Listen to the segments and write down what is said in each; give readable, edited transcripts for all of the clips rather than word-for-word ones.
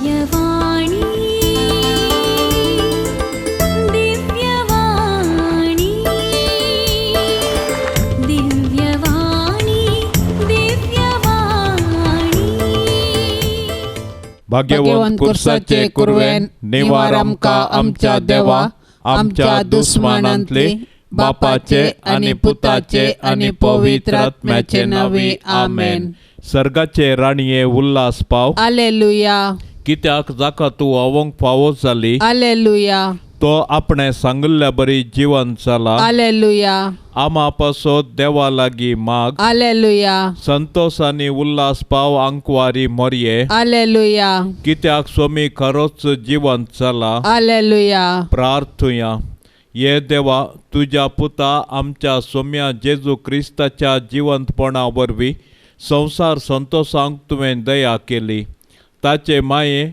दिव्यवाणी, दिव्यवाणी, दिव्यवाणी, दिव्यवाणी. भाग्यवंत कुर्साचे कुरवेन निवार आमकां आमच्या देवा आमच्या दुस्मानांतले बापाचे आनी पुताचे आनी पवित्र आत्म्याचे नांवे आमेन. सर्गाचे राणये उल्हास पाव. आलेलुया. कित्याक जाका तूं आवोंक फावो जाली आलेलुया. तो आपणे सांगिल्ल्या बरी जिवन जाला. आलेलुया. आमा पासत देवा लागीं माग. आलेलुया. संतोष आनी उल्हास पाव आंकवारी मोरये. आलेलुया. कित्याक स्वामी खरोच जिवंत जाला. आलेलुया. प्रार्थुया. ये देवा, तुज्या पुता आमच्या सोम्या जेजू क्रिस्ताच्या जिवंतपणा वरवीं संवसार संतोषांक तुवें दया केली. ताचे माये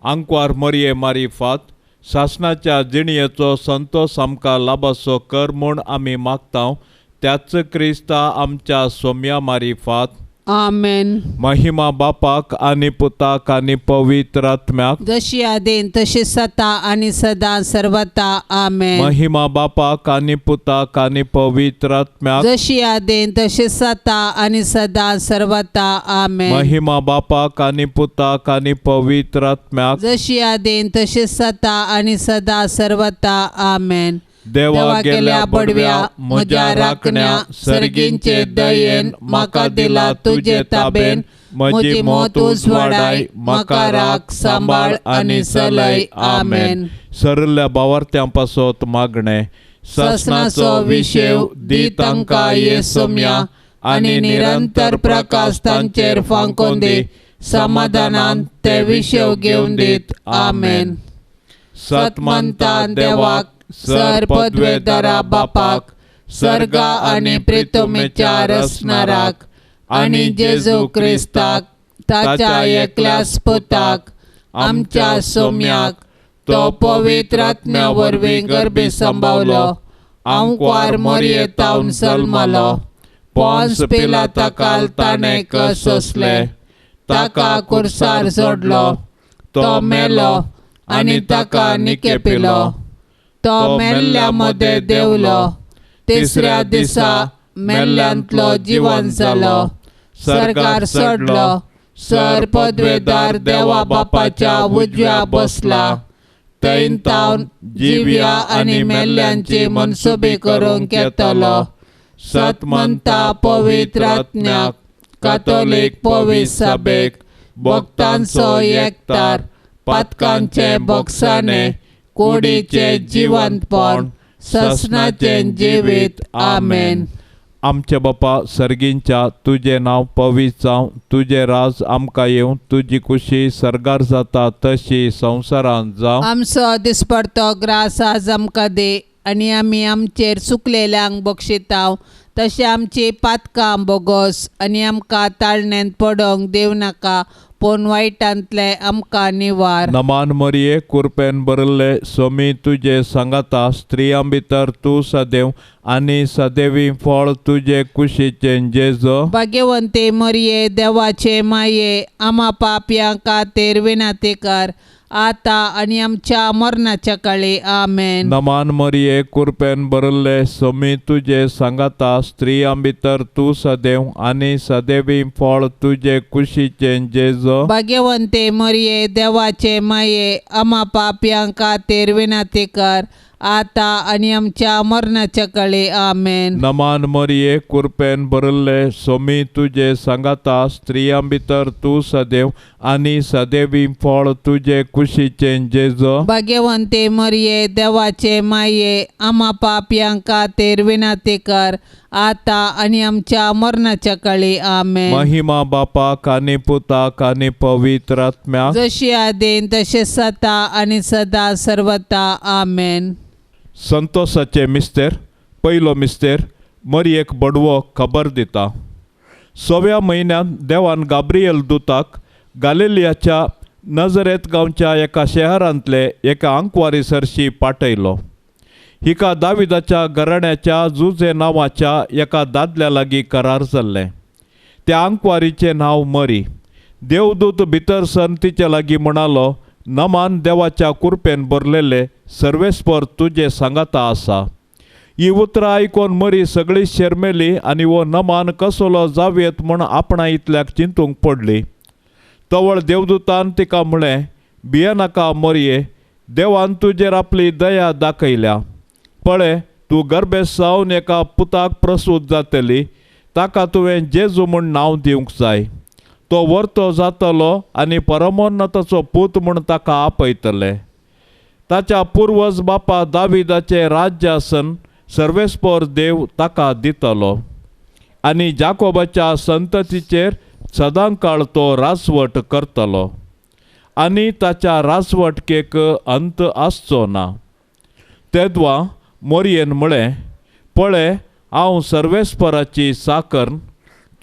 आंकवार मरये मारिफात सासणाच्या जिणयेचो संतोष आमकां लाबाचो कर म्हूण आमी मागता, त्याच क्रिस्ता आमच्या सोम्या मारिफात. आमेन. महिमा बापाक आनी पुताक आनी पवित्र आत्म्याक, जशी आदीन तशी सता आनी सदा सर्वता. आमेन. महिमा बापाक आनी पुताक आनी पवित्र आत्म्याक, जशी आदीन तशी सता आनी सदा सर्वता. आमेन. महिमा बापाक आनी पुताक आनी पवित्र आत्म्याक, जशी आदीन तशी सता आनी सदा सर्वता. आमेन. देवा गेल्या बडव्या म्हज्या राखण्या सर्गींचे दयेन म्हाका दिला तुजे ताबेन म्हजी मत उजवाडाय म्हाका राख सांबाळ आनी चलय. आमेन. सरल्या बावार्थ्यां पासत मागणें. ससनाचो विशेव दी तांकां ये सोम्या आनी निरंतर प्रकाश तांचेर फांकोवन दी. समाधानान ते विशेव घेवन दीत. आमेन. सतमंता देवाक सर पदवेदारा बापाक सर्गा आनी प्रितुमेच्या रसनाराक आनी जेजू क्रिस्ताक ताच्या एकल्याच पुताक आमच्या सोम्याक तो पवित्र आत्म्या वरवीं गर्भी संभावलो आंकवार मोरये तावन जल्मलो पोन्स पिलाता ताणें कस सोंसले ताका कुर्सार जोडलो तो मेलो आनी ताका निकेपिलो तो मेल्ल्या मदें देंवलो तिसऱ्या दिसा मेल्ल्यांतलो जिवन जालो सरकार चडलो सर पदवेदार देवा बापाच्या उजव्या बसला थंय तावन जिव्या आनी मेल्ल्यांची मनसुबी करूंक येतलो. सतमंता पवित्र आत्म्याक कातोलीक पवित्र सभेक भक्तांचो एकतार पातकांचे बोगसाणे कुडीचे जिवंतपण ससनाचें जिवीत. आमेन. आमच्या बापा सर्गींच्या तुजें नांव पवित्र जावं, तुजें राज आमकां येवं, तुजी कुशी सर्गार जाता तशी संवसारांत जावं. आमचो दिसपडतो ग्रास आज आमकां दी आनी आमी आमचेर चुकलेल्यांक बक्षिताव तशें आमची पातकां बोगोस आनी आमकां ताळण्यांत पडोंक दिवं नाका पूण वायटांतलें आमकां निवार. नमान मरिये कुरपेन भरिल्ले सोमी तुजे सांगाता, स्त्रियां भितर तूं सदैव आनी सदैवी फळ तुजे कुशीचें जेजो. भाग्यवंती मरिये देवाचे माये आमा पापयां खातीर विनंती कर आता आनी आमच्या मरणाच्या काळी. आमेन. नमान मरिये कुरपेन भरिल्ले सोमी तुजे सांगाता, स्त्रियां भितर तूं सदैव आनी सदैवी फळ तुजे कुशीचें जेजो. भाग्यवंती मरिये देवाचे माये आमा पापयां खातीर विनंती कर आता आनी आमच्या मरणाच्या काळी. आमेन. नमान मरिये कुरपेन भरिल्ले सोमी तुजे सांगाता, स्त्रियां भितर तूं सदैव आनी सदैवी फळ तुजे कुशीचें जेजो. भाग्यवंती मरिये देवाचे माये आमा पापयां खातीर विनंती कर आता आनी आमच्या मरणाच्या काळी. आमेन. महिमा बापाक आनी पुताक आनी पवित्र आत्म्याक, जशी आदीन तशें सता आनी सदा सर्वता. आमेन. संतोषाचे मिस्तेर. पयलो मिस्तेर मरियेक बडवो खबर दिता. सव्या म्हयन्यांत देवान गाब्रियल दुताक गालिलियाच्या नजरेत गांवच्या एका शहरांतले एका आंकवारी सरशी पाठयलो. हिका दाविदाच्या घराण्याच्या जुजे नांवाच्या एका दादल्या लागीं करार जाल्लें. त्या आंकवारीचें नांव मरी. देवदूत भितर सर तिचे लागीं म्हणालो, नमान देवाच्या कुरपेन भरलेले, सर्वेस्पर तुजे सांगाता आसा. ही उतरां आयकून मरी सगळी शेरमेली आनी हो नमान कसलो जावयेत म्हूण आपणा इतल्याक चिंतूंक पडली. तवळ देवदूतान तिका म्हळें, भियेनाका मरये, देवान तुजेर आपली दया दाखयल्या. पळय, तूं गर्भेस्त जावन एका पुताक प्रसूत जातली, ताका तुवें जेजू म्हूण नांव दिवंक जाय. तो वर्तो जातलो आनी परमोन्नताचो पूत म्हूण ताका आपयतले. ताच्या पुर्वज बापा दाविदाचें राज्यासन सर्वेस्पर देव ताका दितलो आनी जाकोबाच्या संततीचेर सदांकाळ तो राजवट करतलो आनी ताच्या राजवटकेक अंत आसचो ना. तेद्वा मोरयेन म्हळें, पळय, हांव सर्वेस्पराची साकर,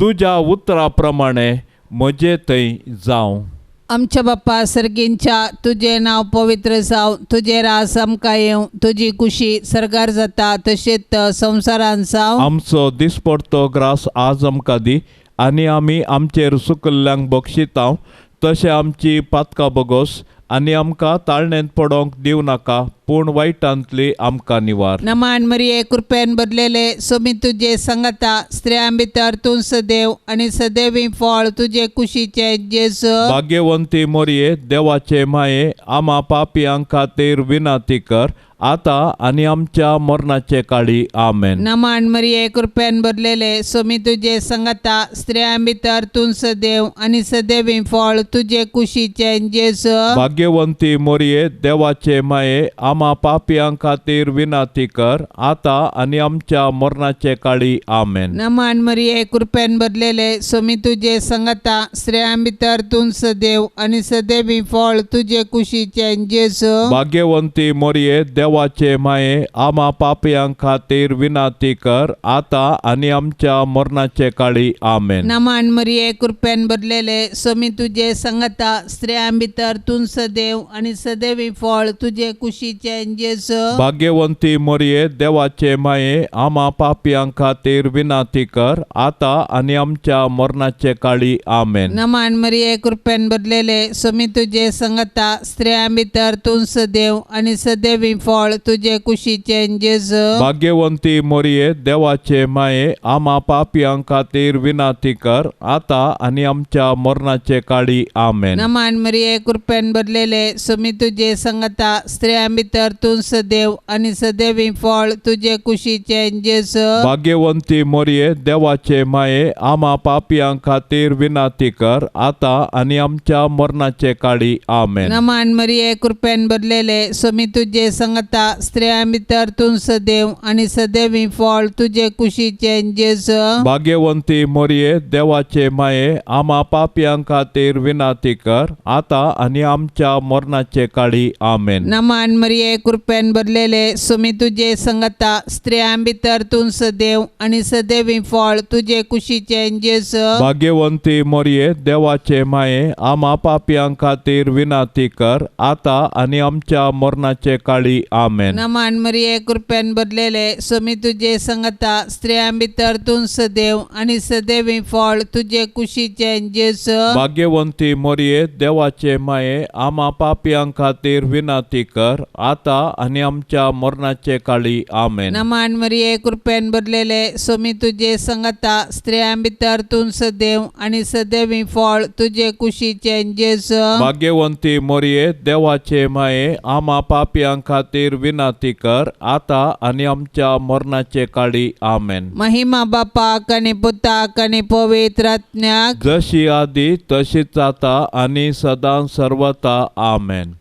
तुज्या उतरा प्रमाणे म्हजे थंय जावं. आमच्या बाप्पा सर्गींच्या, तुजें नांव पवित्र जावं, तुजें रास आमकां येवं, तुजी कुशी सर्गार जाता तशेंच संवसारान जावं. आमचो दिसपडतो ग्रास आज आमकां दी आनी आमी आमचेर सुकल्ल्यांक बक्षितांव तशें आमची पातकां बगोस आनी आमकां ताळणेंत पडोंक दिवं नाका, पूण वायटांतली आमकां निवार. नमान मरिये, कृपेन भरलेले, सोमी तुजे संगता, स्त्रियां भितर तूं सदैव आनी सदैवी फळ तुजे कुशीचे जेजू. भाग्यवंती मोरये, देवाचे माये, आमा पापयां खातीर विनाती कर, आतां आनी आमच्या मरणाचे काळी. आमेन. नमान मरिये, कृपेन भरलेले, सोमी तुजे संगता, स्त्रियां भितर तूं सदैव आनी सदैवी फळ तुजे कुशीचे जेजू. भाग्यवंती मोरये, देवाचे माये, आमा पापयां खातीर विनाती कर, आतां आनी आमच्या मरणाचे काळी. आमेन. नमान मरिये, कृपेन भरलेले, सोमी तुजे संगता, स्त्रियां भितर तूं सदैव आनी सदैवी फळ तुजे कुशीचे जेजू. भाग्यवंती मोरये, देवाचे माये, आमा पापयां खातीर विनाती कर, आतां आनी आमच्या मरणाचे काळी. आमेन. नमान मरिये, कृपेन भरलेले, सोमी तुजे संगता, स्त्रियां भितर तूं सदैव आनी सदैवी फळ तुजे कुशीचे जेजू. भाग्यवंती मोरये, देवाचे माये, आमा पापयां खातीर विनाती कर, आतां आनी आमच्या मरणाचे काळी. आमेन. नमान मरिये, कृपेन भरलेले, सोमी तुजे संगता, स्त्रियां भितर तूं सदैव आनी सदैवी फळ तुजे कुशीचे जेजू. भाग्यवंती मोरये, देवाचे माये, आमा पापयां खातीर विनाती कर, आतां आनी आमच्या मरणाचे काळी. आमेन. नमान मरिये, कृपेन भरलेले, सोमी तुजे संगता, स्त्रियां भितर तूं सदैव आनी सदैवी फळ तुजे कुशीचे जेजू. भाग्यवंती मोरये, देवाचे माये, आमा पापयां खातीर विनाती कर, आतां आनी आमच्या मरणाचे काळी. आमेन. नमान मरिये, कृपेन भरलेले, सोमी तुजे संगता, स्त्रियां भितर तूं सदैव आनी सदैवी फळ तुजे कुशीचे जेजू. भाग्यवंती मोरये, देवाचे माये, आमा पापयां खातीर विनाती कर, आतां आनी आमच्या मरणाचे काळी. आमेन. नमान मरिये, कृपेन भरलेले, सोमी तुजे संगता, स्त्रियां भितर तूं सदैव आनी सदैवी फळ तुजे कुशीचे जेजू. भाग्यवंती मोरये, देवाचे माये, आमा पापयां खातीर विनाती कर, आतां आनी आमच्या मरणाचे काळी. आमेन. नमान मरिये, कृपेन भरलेले, सोमी तुजे संगता, स्त्रियां भितर तूं सदैव आनी सदैवी फळ तुजे कुशीचे जेजू. भाग्यवंती मोरये, देवाचे माये, आमा पापयां खातीर विनाती कर, आतां आनी आमच्या मरणाचे काळी. आमेन. नमान मरिये, कृपेन भरलेले, सोमी तुजे संगता, स्त्रियां भितर तूं सदैव आनी सदैवी फळ तुजे कुशीचे जेजू. भाग्यवंती मोरये, देवाचे माये, आमा पापयां खातीर विनाती कर, आतां आनी आमच्या मरणाचे काळी. आमेन. महिमा बापाक आनी पुताक आनी पवित्र आत्म्याक, जशी आदी तशीच आता आनी सदां सर्वता. आमेन.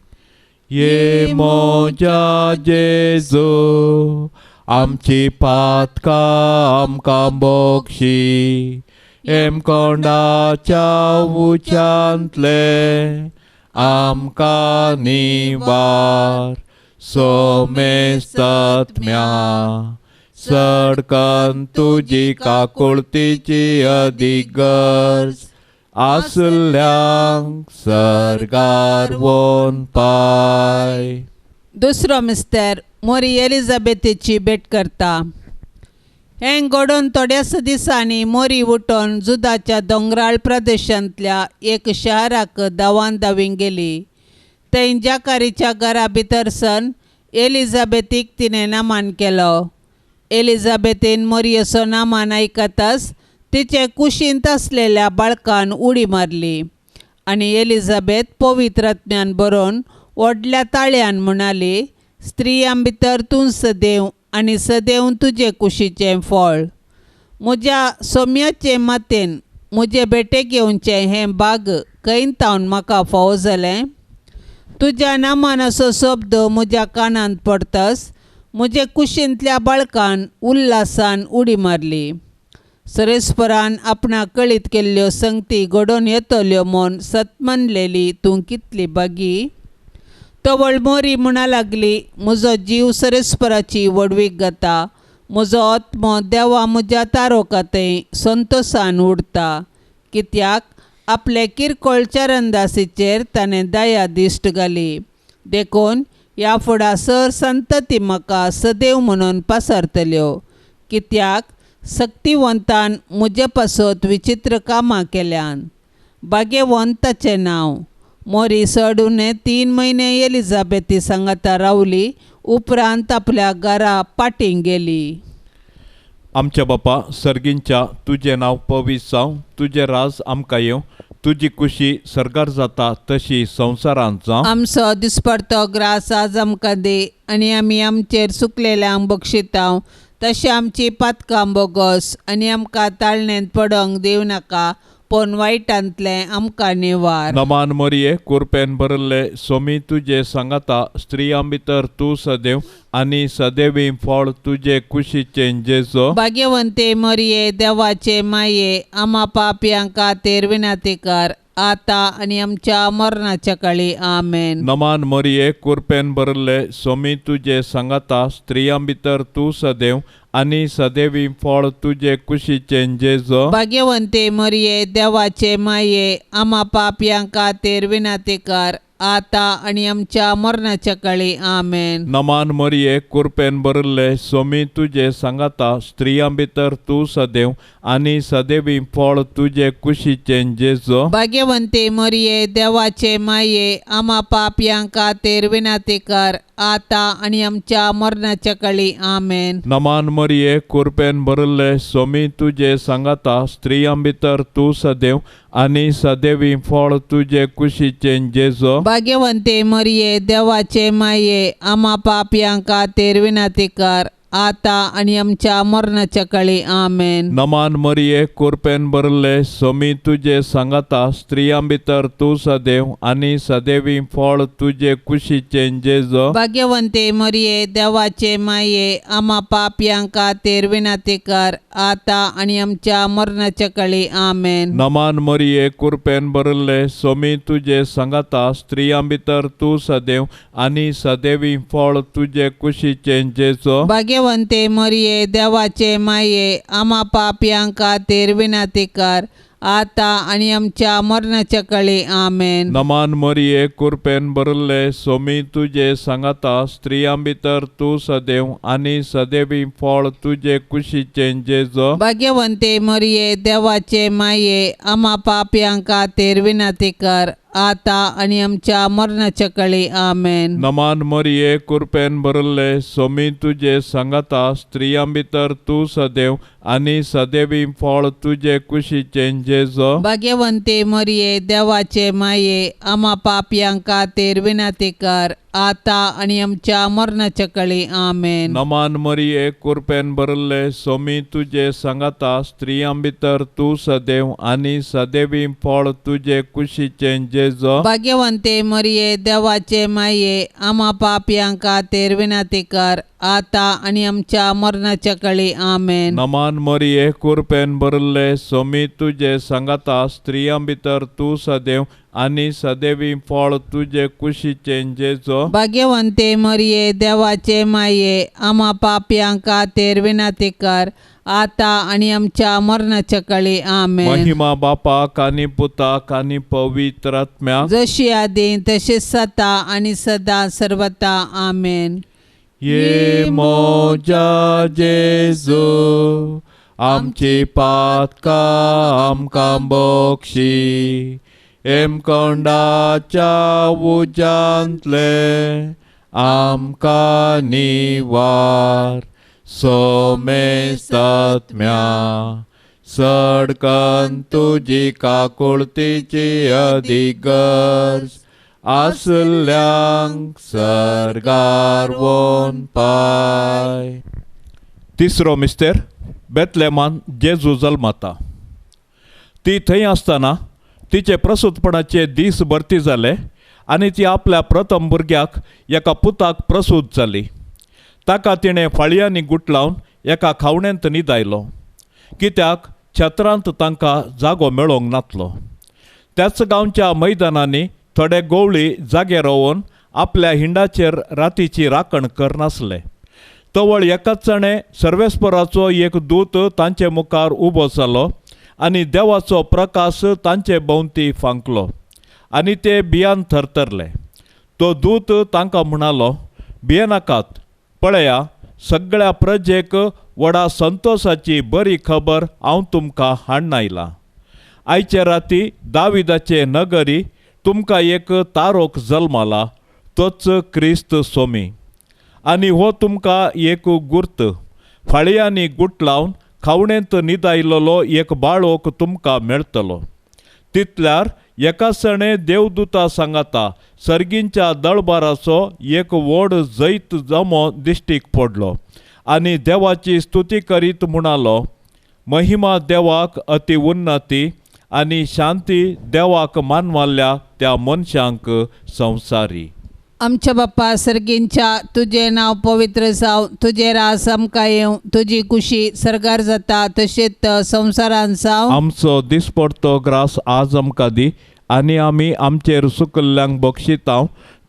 ये मोजा जेजू, आमची पातकां आमकां बोक्षी, हेमकोंडाच्या उच्यांतले आमकां निवार, सोमेस्तात्म्या सडकन तुजी काकुळतीची अदीक गरज आसल्यांक सर्गार वोन पाय. दुसरो मिस्तर मोरी एलिझाबेथेची भेट करता. हें घडोवन थोड्याच दिसांनी मोरी उठोन जुदाच्या दोंगराळ प्रदेशांतल्या एक शहराक धांवान धांवी गेली. थंय जाकारीच्या घरा भितर सन एलिझाबेथीक तिणें नामान केलो. एलिझाबेथीन मोरयेचो नामान आयकताच तिचे कुशींत आसलेल्या बाळकान उडी मारली आनी एलिझाबेथ पवित्र आत्म्यान बरोवन व्हडल्या ताळ्यान म्हणाली, स्त्रियां भितर तूं सदैव आनी सदैव तुजे कुशीचें फळ. म्हज्या सोम्याचे मातेन म्हजे भेटेक येवचें हें भाग खंय तावन म्हाका फावो जालें? तुज्या नामानाचो शब्द म्हज्या कानांत पडताच म्हजे कुशींतल्या बाळकान उल्हासान उडी मारली. सरेस्परान आपणाक कळीत केल्ल्यो संगती घडोवन येतल्यो म्हूण सतमानलेली तूं कितली बागी. तवळ मोरी म्हणा लागली, म्हजो जीव सरेस्पराची व्हडवीक गाता, म्हजो आत्मो देवा म्हज्या तारोका थंय संतोसान उडता, कित्याक आपले किरकोळ चरणदासीचेर ताणें दया दिश्ट घाली. देखून ह्या फुडा सर संतती म्हाका सदैव म्हणून पसरतल्यो, कित्याक सक्तिवंतान म्हजे पासत विचित्र कामां केल्यान. भाग्यवंत ताचें नांव. मोरी चड उणें 3 म्हयने एलिझाबेथी सांगाता रावली. उपरांत आपल्या घरा पाटीं गेली. आमच्या बापा सर्गींच्या, तुजें नांव पवित्र जावं, तुजें राज आमकां येवं, तुजी कुशी सर्गार जाता तशी संवसारांत जावं. आमचो दिसपडतो ग्रास आज आमकां दी आनी आमी आमचेर सुकलेल्यांक बक्षितांव तशें आमची पातकां बोगस आनी आमकां ताळणेंत पडोंक दिवं नाका, पूण वायटांतलें आमकां निवार. नमान मरिये, कुरपेन भरिल्ले, सोमी तुजे सांगाता, स्त्रियां भितर तूं सदैव आनी सदैवी फळ तुजे कुशीचें जेजो. भाग्यवंते मरिये, देवाचे माये, आमा पापयां खातीर विनंती कर, आतां आनी आमच्या मरणाच्या काळी. आमेन. नमान मरिये, कुरपेन भरिल्ले, सोमी तुजे सांगाता, स्त्रियां भितर तूं सदैव आनी सदैवी फळ तुजे कुशीचें जेजो. भाग्यवंते मरिये, देवाचे माये, आमा पापयां खातीर विनंती कर, आतां आनी आमच्या मरणाच्या काळी. आमेन. नमान मरिये, कुरपेन भरिल्ले, सोमी तुजे सांगाता, स्त्रियां भितर तूं सदैव आनी सदैवी फळ तुजे कुशीचें जेजो. भाग्यवंते मरिये, देवाचे माये, आमा पापयां खातीर विनंती कर, आतां आनी आमच्या मरणाच्या काळी. आमेन. नमान मरिये, कुरपेन भरिल्ले, सोमी तुजे सांगाता, स्त्रियां भितर तूं सदैव आनी सदैवी फळ तुजे कुशीचें जेजो. भाग्यवंते मरिये, देवाचे माये, आमा पापयां खातीर विनंती कर, आतां आनी आमच्या मरणाच्या काळी. आमेन. नमान मरिये, कुरपेन भरिल्ले, सोमी तुजे सांगाता, स्त्रियां भितर तूं सदैव आनी सदैवी फळ तुजे कुशीचें जेजो. भाग्यवंते मरिये, देवाचे माये, आमा पापयां खातीर विनंती कर, आतां आनी आमच्या मरणाच्या काळी. आमेन. नमान मरिये, कुरपेन भरिल्ले, सोमी तुजे सांगाता, स्त्रियां भितर तूं सदैव आनी सदैवी फळ तुजे कुशीचें जेजो. भाग्यवंते मरिये, देवाचे माये, आमा पापयां खातीर विनंती कर, आतां आनी आमच्या मरणाच्या काळी. आमेन. नमान मरिये, कुरपेन भरिल्ले, सोमी तुजे सांगाता, स्त्रियां भितर तूं सदैव आनी सदैवी फळ तुजे कुशीचें जेजो. भाग्यवंते मरिये, देवाचे माये, आमा पापयां खातीर विनंती कर, आतां आनी आमच्या मरणाच्या काळी. आमेन. नमान मरिये, कुरपेन भरिल्ले, सोमी तुजे सांगाता, स्त्रियां भितर तूं सदैव आनी सदैवी फळ तुजे कुशीचें जेजो. भाग्यवंते मरिये, देवाचे माये, आमा पापयां खातीर विनंती कर, आतां आनी आमच्या मरणाच्या काळी. आमेन. नमान मरिये, कुरपेन भरिल्ले, सोमी तुजे सांगाता, स्त्रियां भितर तूं सदैव आनी सदैवी फळ तुजे कुशीचें जेजो. भाग्यवंते मरिये, देवाचे माये, आमा पापयां खातीर विनंती कर, आतां आनी आमच्या मरणाच्या काळी. आमेन. नमान मरिये, कुरपेन भरिल्ले, सोमी तुजे सांगाता, स्त्रियां भितर तूं सदैव आनी सदैवी फळ तुजे कुशीचें जेजो. भाग्यवंते मरिये, देवाचे माये, आमा पापयां खातीर विनंती कर, आतां आनी आमच्या मरणाच्या काळी. आमेन. महिमा बापाक आनी पुताक आनी पवित्र आत्म्याक, जशी आदी तशीच सता आनी सदा सर्वता. आमेन. ये मोजा जेजू, आमची पातकां आमकां बक्षी, हेमकोंडाच्या उज्यांतले आमकां निवार सोमेस्तात्म्या सडकन तुजी काकुळतीची अदीक गरज आसल्ल्यांक सर्गार वोन पाय. तिसरो मिस्तेर बेतलेमान जेजू जल्मता. ती थंय आसतना तिचे प्रसूतपणाचे दीस भरती जाले आनी ती आपल्या प्रथम भुरग्याक एका पुताक प्रसूत जाली. ताका तिणें फाळयांनी गुटलावन एका खावण्यांत न्हिदायलो, कित्याक छत्रांत तांकां जागो मेळोंक नातलो. त्याच गांवच्या मैदानांनी थोडे गोवळी जागे रावन आपल्या हिंडाचेर रातीची राखण करनासले. तवळ एकाच जाणें सर्वेस्पराचो एक दूत तांचे मुखार उबो जालो आनी देवाचो प्रकाश तांचे भोंवती फांकलो आनी ते भियान थरथरले. तो दूत तांकां म्हणालो, भियेनाकात, पळया सगळ्या प्रजेक व्हडा संतोशाची बरी खबर हांव तुमकां हाडून आयलां. आयचे राती दाविदाचे नगरी तुमकां एक तारोक जल्माला, तोच क्रिस्त सोमी. आनी हो तुमकां एक गुर्त, फाळयांनी गुटलावन खावणेंत न्हिदायलेलो एक बाळोक तुमकां मेळटलो. तितल्यार एका सणे देवदूता सांगाता सर्गींच्या दळबाराचो एक व्हड जैत जमो दिश्टीक पडलो आनी देवाची स्तुती करीत म्हणालो, महिमा देवाक अति उन्नती आनी शांती देवाक मानवाल्या त्या मनशांक संवसारी. आमच्या बाप्पा सर्गींच्या तुजें नांव पवित्र जावं, तुजें रास आमकां येवं, तुजी कुशी सर्गार जाता तशेंच संवसारान जावं. आमचो दिसपडतो ग्रास आज आमकां दी आनी आमी आमचेर सुकल्ल्यांक बक्षितांव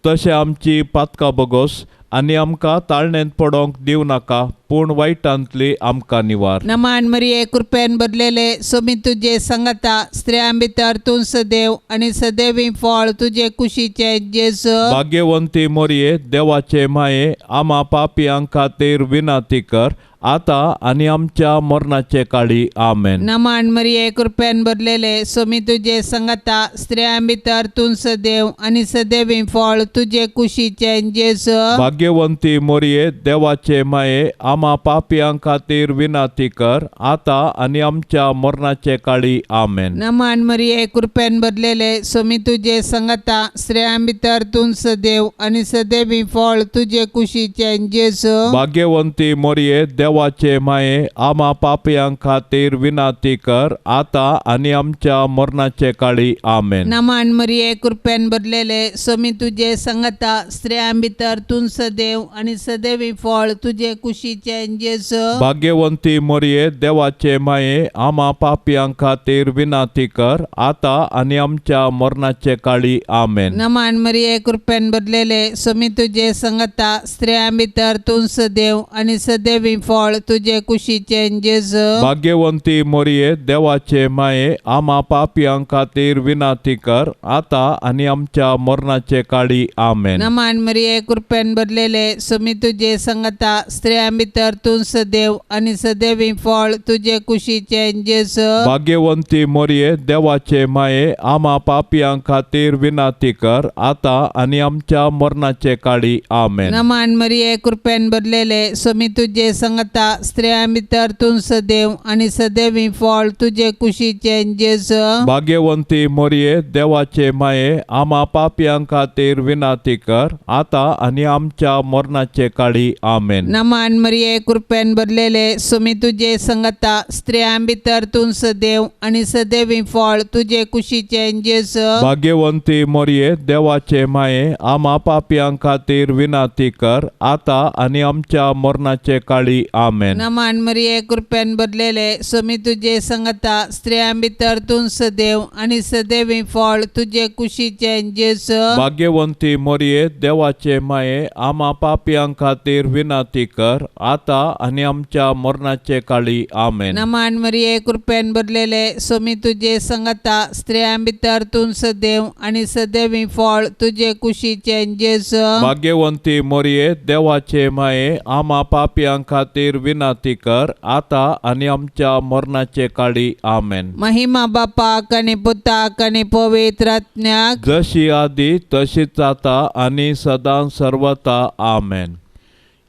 तशें आमची पातकां बगोस आनी आमकां ताळणेंत पडोंक दिवं नाका, पूण वायटांतली आमकां निवार. नमान मरिये कृपेन भरलेले सोमी तुजे संगता, स्त्रियां भितर तूं सदैव आनी सदैवी फळ तुजे कुशीचे जेजू. भाग्यवंती मोरये देवाचे माये, आमा पापयां खातीर विनंती कर आता आनी आमच्या मरणाचे काळी. आमेन. नमान मरिये कृपेन भरलेले सोमी तुजे संगता, स्त्रियां भितर तूं सदैव आनी सदैवी फळ तुजे कुशीचे जेजू. भाग्यवंती मोरये देवाचे माये, आमा पापयां खातीर विनंती कर आता आनी आमच्या मरणाचे काळी. आमेन. नमान मरिये कृपेन भरलेले सोमी तुजे संगता, स्त्रियां भितर तूं सदैव आनी सदैवी फळ तुजे कुशीचे जेजू. भाग्यवंती मोरये देवाचे माये, आमा पापयां खातीर विनंती कर आता आनी आमच्या मरणाचे काळी. आमेन. नमान मरिये कृपेन भरलेले सोमी तुजे संगता, स्त्रियां भितर तूं सदैव आनी सदैवी फळ तुजे कुशीचे जेजू. भाग्यवंती मोरये देवाचे माये, आमा पापयां खातीर विनंती कर आता आनी आमच्या मरणाचे काळी. आमेन. नमान मरिये कृपेन भरलेले सोमी तुजे संगता, स्त्रियां भितर तूं सदैव आनी सदैवी फळ तुजे कुशीचे जेजू. भाग्यवंती मोरये देवाचे माये, आमा पापयां खातीर विनंती कर आता आनी आमच्या मरणाचे काळी. आमेन. नमान मरिये कृपेन भरलेले सोमी तुजे संगता, स्त्रियां भितर तूं सदैव आनी सदैवी फळ तुजे कुशीचे जेजू. भाग्यवंती मोरये देवाचे माये, आमा पापयां खातीर विनंती कर आता आनी आमच्या मरणाचे काळी. आमेन. नमान मरिये कृपेन भरलेले सोमी तुजे संगता, स्त्रियां भितर तूं सदैव आनी सदैवी फळ तुजे कुशीचे जेजू. भाग्यवंती मोरये देवाचे माये, आमा पापयां खातीर विनंती कर आता आनी आमच्या मरणाचे काळी. आमेन. नमान मरिये कृपेन भरलेले सोमी तुजे संगता, स्त्रियां भितर तूं सदैव आनी सदैवी फळ तुजे कुशीचे जेजू. भाग्यवंती मोरये देवाचे माये, आमा पापयां खातीर विनंती कर आता आनी आमच्या मरणाचे काळी. आमेन. नमान मरिये कृपेन भरलेले सोमी तुजे संगता, स्त्रियां भितर तूं सदैव आनी सदैवी फळ तुजे कुशीचे जेजू. भाग्यवंती मोरये देवाचे माये, आमा पापयां खातीर विनंती कर आतां आनी आमच्या मरणाचे काळी. आमेन. नमान मरिये, कृपेन भरलेले, सोमी तुजे संगता, स्त्रियां भितर तूं सदैव आनी सदैवी फळ तुजे कुशीचें जेजू. भाग्यवंती मोरये, देवाचे माये, आमा पापयां खातीर विनंती कर, आतां आनी आमच्या मरणाचे काळी. आमेन. महिमा बापाक आनी पुताक आनी पवित्र आत्म्याक, जशी आदी तशीच आतां आनी सदां सर्वता. आमेन.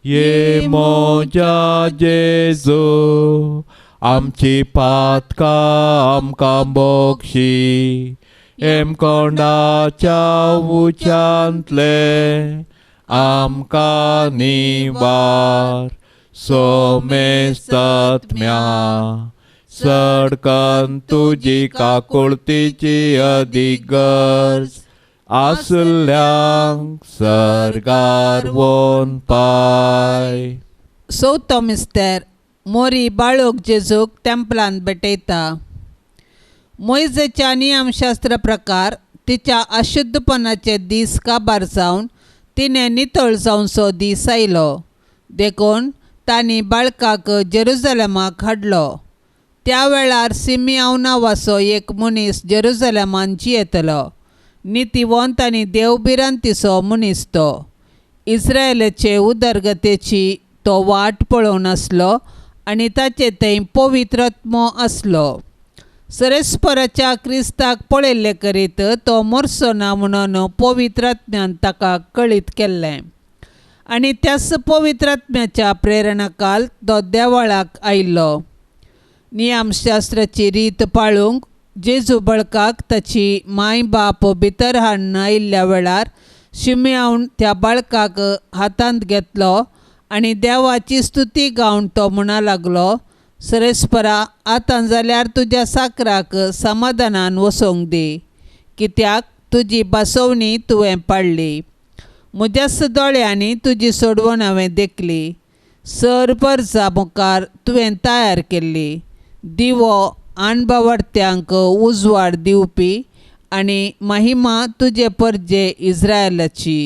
ये मोजा जेजू, आमची पातकां आमकां बोक्षी, हेमकोंडाच्या उच्यांतले आमकां निवार, सोमेस्तात्म्या सडकन तुजी काकुळतीची अदीक गरज आसल्यांक सर्गार वोन पाय. चवथो मिस्तर. मोरी बाळूक जेजूक तेंपलांत भेटयता. मोयजेच्या नियमशास्त्र प्रकार तिच्या अशुद्धपणाचे दीस काबार जावन तिणें नितळ जावचो दीस आयलो, देखून तांणी बाळकाक जेरुजलमाक हाडलो. त्या वेळार सिमियांव नांवाचो एक मनीस जेरुजलमान जियेतलो. नितीवंत आनी देवभिरांतीचो मनीस तो. इस्रायलाचे उदरगतेची तो वाट पळोवन आसलो आनी ताचे थंय पवित्र आत्मो आसलो. सरेस्पराच्या क्रिस्ताक पळयल्ले करीत तो मरचो ना म्हणून पवित्र आत्म्यान ताका कळीत केल्लें आनी त्याच पवित्र आत्म्याच्या प्रेरणाकाल तो देवळाक आयिल्लो. नियमशास्त्राची रीत पाळूंक जेजू बळकाक ताची माय बाप भितर हाडून आयिल्ल्या वेळार शिमयावन त्या बाळकाक हातांत घेतलो आनी देवाची स्तुती गावन तो म्हणा लागलो, सरेस्परा, आतां जाल्यार तुज्या साकराक समाधानान वसोंक दी, कित्याक तुजी बसवणी तुवें पाडली. म्हज्याच दोळ्यांनी तुजी सोडवण हांवें देखली, सर परजा मुखार तुवें तयार केल्ली दिवो आणबावडत्यांक उजवाड दिवपी आनी महिमा तुजे परजे इस्रायलाची.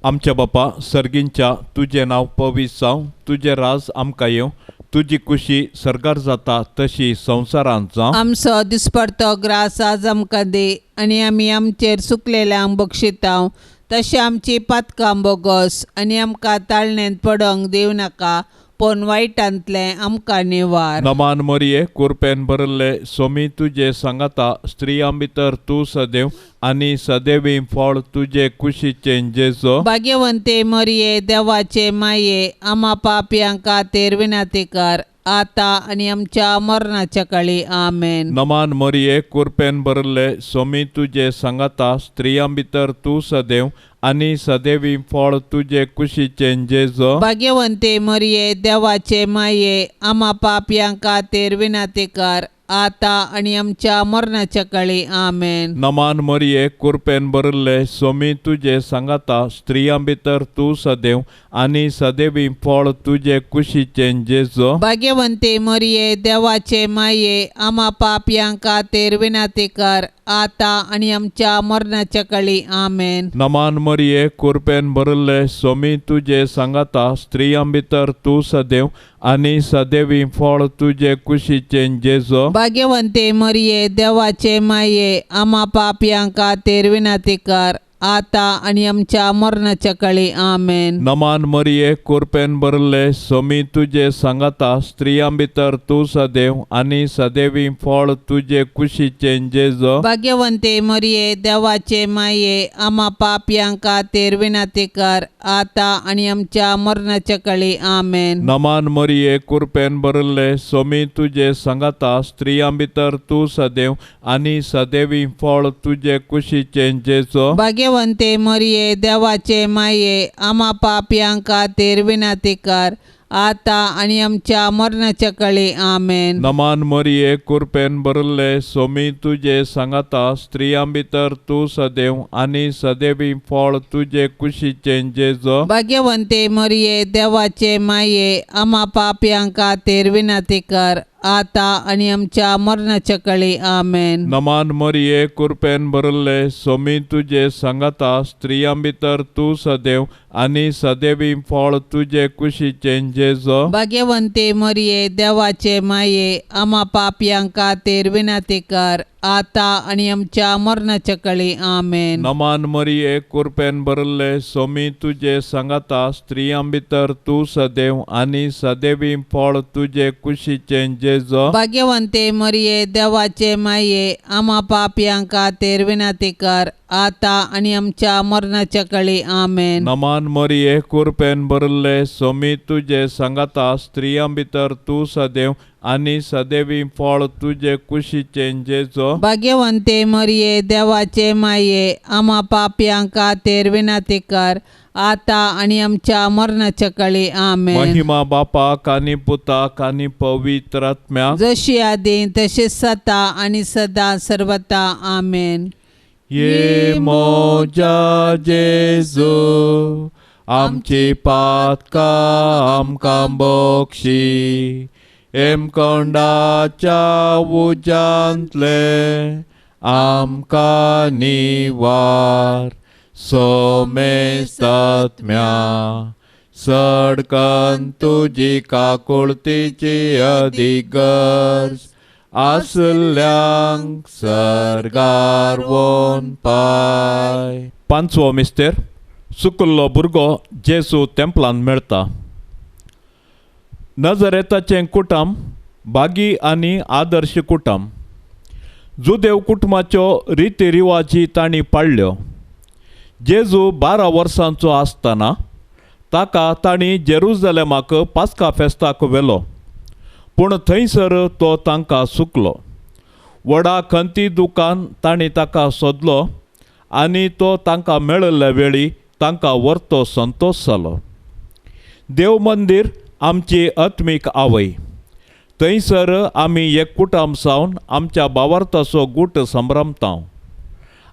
आमच्या बापा सर्गींच्या, तुजें नांव पवित्र जावं, तुजें राज आमकां येवं, तुजी कुशी सर्गार जाता तशी संवसारांत जावं. आमचो दिसपडतो ग्रास आज आमकां दी आनी आमी आमचेर सुकलेल्यांक बक्षितांव तशें आमची पातकां बोगस आनी आमकां ताळणेंत पडोंक दिवं नाका, पूण वायटांतलें आमकां निवार. नमान मरिये, कुरपेन भरिल्ले, सोमी तुजे सांगाता, स्त्रियां भितर तूं सदैव आनी सदैवी फळ तुजे कुशीचें जेजो. भाग्यवंते मरिये, देवाचे माये, आमा पापयां खातीर विनंती कर, आतां आनी आमच्या मरणाच्या काळी. आमेन. नमान मरिये, कुरपेन भरिल्ले, सोमी तुजे सांगाता, स्त्रियां भितर तूं सदैव आनी सदैवी फळ तुजे कुशीचें जेजो. भाग्यवंते मरिये, देवाचे माये, आमा पापयां खातीर विनंती कर, आतां आनी आमच्या मरणाच्या काळी. आमेन. नमान मरिये, कुरपेन भरिल्ले, सोमी तुजे सांगाता, स्त्रियां भितर तूं सदैव आनी सदैवी फळ तुजे कुशीचें जेजो. भाग्यवंते मरिये, देवाचे माये, आमा पापयां खातीर विनंती कर, आतां आनी आमच्या मरणाच्या काळी. आमेन. नमान मरिये, कुरपेन भरिल्ले, सोमी तुजे सांगाता, स्त्रियां भितर तूं सदैव आनी सदैवी फळ तुजे कुशीचें जेजो. भाग्यवंते मरिये, देवाचे माये, आमा पापयां खातीर विनंती कर, आतां आनी आमच्या मरणाच्या काळी. आमेन. नमान मरिये, कुरपेन भरिल्ले, सोमी तुजे सांगाता, स्त्रियां भितर तूं सदैव आनी सदैवी फळ तुजे कुशीचें जेजो. भाग्यवंते मरिये, देवाचे माये, आमा पापयां खातीर विनंती कर, आतां आनी आमच्या मरणाच्या काळी. आमेन. नमान मरिये, कुरपेन भरिल्ले, सोमी तुजे सांगाता, स्त्रियां भितर तूं सदैव आनी सदैवी फळ तुजे कुशीचें जेजो. भाग्यवंते मरिये, देवाचे माये, आमा पापयां खातीर विनंती कर, आतां आनी आमच्या मरणाच्या काळी. आमेन. नमान मरिये, कुरपेन भरिल्ले, सोमी तुजे सांगाता, स्त्रियां भितर तूं सदैव आनी सदैवी फळ तुजे कुशीचें जेजो. भाग्यवंते मरिये, देवाचे माये, आमा पापयां खातीर विनंती कर, आतां आनी आमच्या मरणाच्या कळी. आमेन. नमान मरिये, कुरपेन भरले, सोमी तुजे सांगाता, स्त्रियां भितर तूं सदैव आनी सदैवी फळ तुजे कुशीचें जेजो. भाग्यवंते मरिये, देवाचे माये, आमा पापयां खातीर विनंती कर, आतां आनी आमच्या मरणाच्या कळी. आमेन. नमान मरिये, कुरपेन भरले, सोमी तुजे सांगाता, स्त्रियां भितर तूं सदैव आनी सदैवी फळ तुजे कुशीचें जेजो. भाग्यवंते मरिये, देवाचे माये, आमा पापयां खातीर विनंती कर, आतां आनी आमच्या मरणाच्या कळी. आमेन. नमान मरिये, कुरपेन भरले, सोमी तुजे सांगाता, स्त्रियां भितर तूं सदैव आनी सदैवी फळ तुजे कुशीचें जेजो. भाग्यवंते मरिये, देवाचे माये, आमा पापयां खातीर विनंती कर, आतां आनी आमच्या मरणाच्या कळी. आमेन. महिमा बापाक आनी पुताक आनी पवित्र आत्म्याक, जशी आदी तशीच सता आनी सदा सर्वता. आमेन. ये मोजा जेजू, आमची पातकां आमकां बक्षी, हेमकोंडाच्या उज्यांतले आमकां निवार, सोमेस्तात्म्या सडकन तुजी काकुळतीची अदीक गरज आसल्यांक सर्गार वोन पाय. पांचवो मिस्तेर, सुकुल्लो भुरगो जेजू तेंपलान मेळटा. नजरेताचें कुटुंब बागी आनी आदर्श कुटुंब. जुदेव कुटुंबाच्यो रिती रिवाजी तांणी पाळ्ळ्यो. जेजू 12 वर्सांचो आसतना ताका तांणी जेरुजलेमाक पास्का फेस्ताक व्हेलो, पूण थंयसर तो तांकां सुकलो. व्हडा खंती दुकान तांणी ताका सोदलो आनी तो तांकां मेळिल्ल्या वेळी तांकां व्हरतो संतोश जालो. देव मंदीर आमची आत्मीक आवय. थंयसर आमी एक कुटुंब जावन आमच्या भावार्थाचो गूट संभ्रमता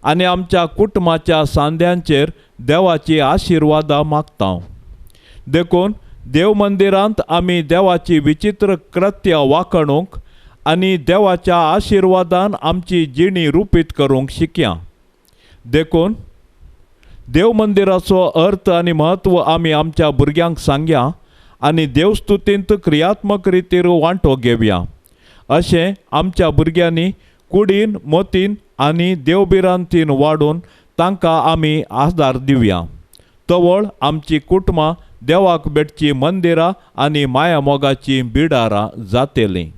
आनी आमच्या कुटुंबाच्या सांद्यांचेर देवाची आशिर्वादां मागता. देखून देव मंदिरांत आमी देवाची विचित्र कृत्य वाखणूंक आनी देवाच्या आशिर्वादान आमची जिणी रुपीत करूंक शिकया. देखून देव मंदिराचो अर्थ आनी म्हत्व आमी आमच्या भुरग्यांक सांगया आनी देवस्तुतींत क्रियात्मक रितीर वांटो घेवया. अशें आमच्या भुरग्यांनी कुडीन, मतीन आनी देवभिरांतीन वाडून तांकां आमी आदार दिवया. तवळ आमची कुटुंबां देवाक भेटची मंदिरां आनी मायामोगाची बिडारां जातलीं.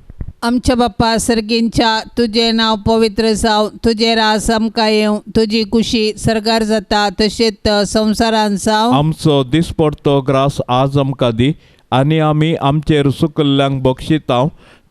आमच्या बाप्पा सर्गींच्या, तुजें नांव पवित्र जावं, तुजें राज आमकां येवं, तुजी कुशी सर्गार जाता तशेंच संवसारान जावं. आमचो दिसपडतो ग्रास आज आमकां दी आनी आमी आमचेर सुकल्ल्यांक बक्षितांव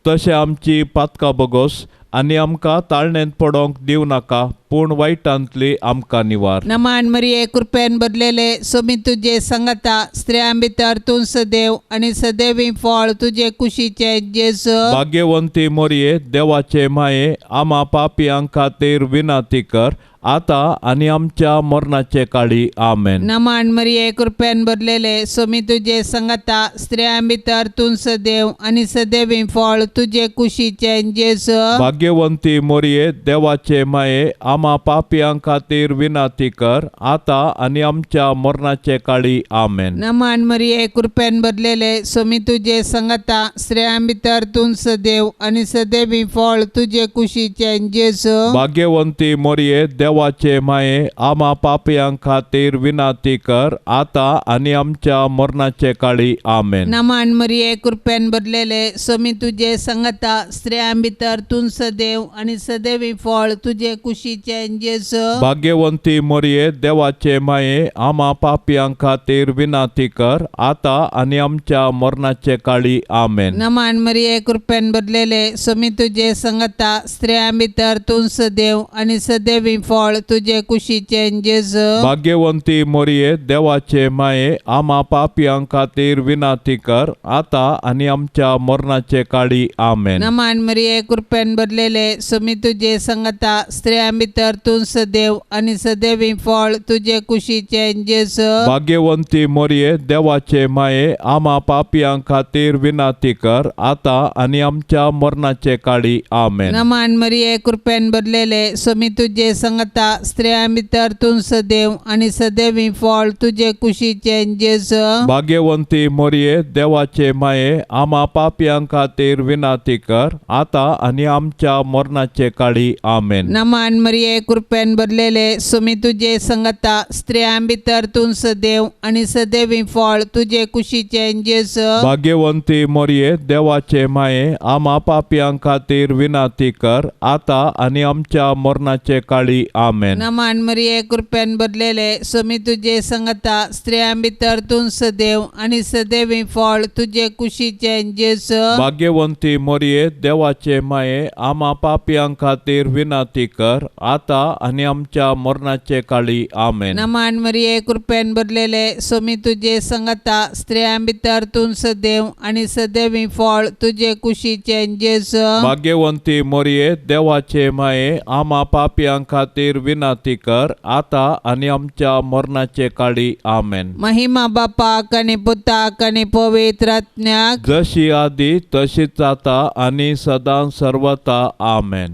तशें आमची पातकां बगोस आनी आमकां ताळणेंत पडोंक दिवं नाका, पूण वायटांतली आमकां निवार. नमान मरिये, कृपेन भरलेले, सोमी तुजे संगता, स्त्रियां भितर तूं सदैव आनी सदैवी फळ तुजे कुशीचे जेजू. भाग्यवंती मोरये, देवाचे माये, आमा पापयां खातीर विनंती कर, आतां आनी आमच्या मरणाचे काळी. आमेन. नमान मरिये, कृपेन भरलेले, सोमी तुजे संगता, स्त्रियां भितर तूं सदैव आनी सदैवी फळ तुजे कुशीचे जेजू. भाग्यवंती मोरये, देवाचे माये, आमा पापयां खातीर विनंती कर, आतां आनी आमच्या मरणाचे काळी. आमेन. नमान मरिये, कृपेन भरलेले, सोमी तुजे संगता, स्त्रियां भितर तूं सदैव आनी सदैवी फळ तुजे कुशीचे जेजू. भाग्यवंती मोरये, देवाचे माये, आमा पापयां खातीर विनंती कर, आतां आनी आमच्या मरणाचे काळी. आमेन. नमान मरिये, कृपेन भरलेले, सोमी तुजे संगता, स्त्रियां भितर तूं सदैव आनी सदैवी फळ तुजे कुशीचे जेजू. भाग्यवंती मोरये, देवाचे माये, आमा पापयां खातीर विनंती कर, आतां आनी आमच्या मरणाचे काळी. आमेन. नमान मरिये, कृपेन भरलेले, सोमी तुजे संगता, स्त्रियां भितर तूं सदैव आनी सदैवी फळ फळ तुजे कुशीचें जेजू. भाग्यवंती मोरये देवाचे माये आमा पापयां खातीर विनाती कर आता आनी आमच्या मरणाचे काळी. आमेन. नमान मरिये कृपेन भरलेले स्वामी तुजे संगता स्त्रियां भितर तूं सदैव आनी सदैवी फळ तुजे कुशीचें जेजू. भाग्यवंती मोरये देवाचे माये आमा पापयां खातीर विनाती कर आता आनी आमच्या मरणाचे काळी. आमेन. नमान मरिये कृपेन भरलेले स्वामी तुजे संगता स्त्रियां भितर तूं सदैव आनी सदैवी फळ तुजे कुशीचें जेजू. भाग्यवंती मोरये देवाचे माये आमा पापयां खातीर विनाती कर आता आनी आमच्या मरणाचे काळी. आमेन. नमान मरिये कृपेन भरलेले स्वामी तुजे संगता स्त्रियां भितर तूं सदैव आनी सदैवी फळ तुजे कुशीचें जेजू. भाग्यवंती मोरये देवाचे माये आमा पापयां खातीर विनाती कर आता आनी आमच्या मरणाचे काळी. आमेन. नमान मरिये कृपेन भरलेले स्वामी तुजे संगता स्त्रियां भितर तूं सदैव आनी सदैवी फळ तुजे कुशीचें जेजू. भाग्यवंती मोरये देवाचे माये आमा पापयां खातीर विनाती कर आता आनी आमच्या मरणाचे काळी. आमेन. नमान मरिये कृपेन भरलेले स्वामी तुजे संगता स्त्रियां भितर तूं सदैव आनी सदैवी फळ तुजे कुशीचें जेजू. भाग्यवंती मोरये देवाचे माये आमा पापयां खातीर विनाती कर आता आनी आमच्या मरणाचे काळी. आमेन. महिमा बापाक आनी पुताक आनी पवित्र आत्म्याक जशी आदी तशीच आता आनी सदां सर्वता. आमेन.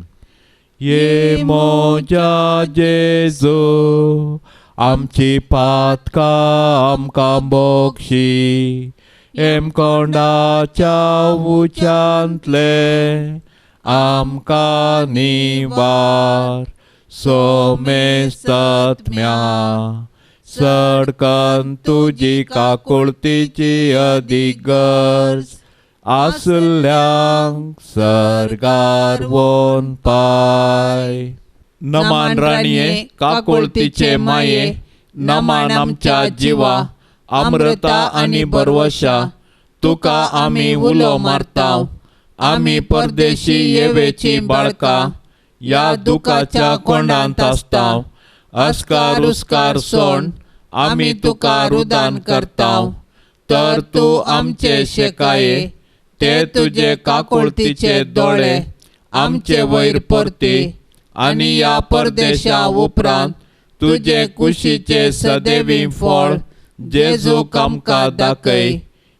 ये मोजा जेजू आमची पातकां आमकां बोक्षी हेमकोंडाच्या उच्यांतले आमकां निवार सोमेस्तात्म्या सडकन तुजी काकुळतीची अदीक गरज आसल्यांक सर्गार वोन पाय. नमान राणये काकुळतीचे माये नमान आमच्या जिवा अमृता आनी बरवशा तुका आमी उलो मारताव. आमी परदेशी येवेची बाळकां ह्या दुखाच्या कोंडांत आसताव. अस्कार उस्कार सोण आमी तुका रुदान करताव तर तूं आमचे शेकाये ते तुजे काकुळतीचे दोळे आमचे वयर परती आनी ह्या परदेशा उपरांत तुजे कुशीचे सदैवी फळ जेजूक आमकां दाखय.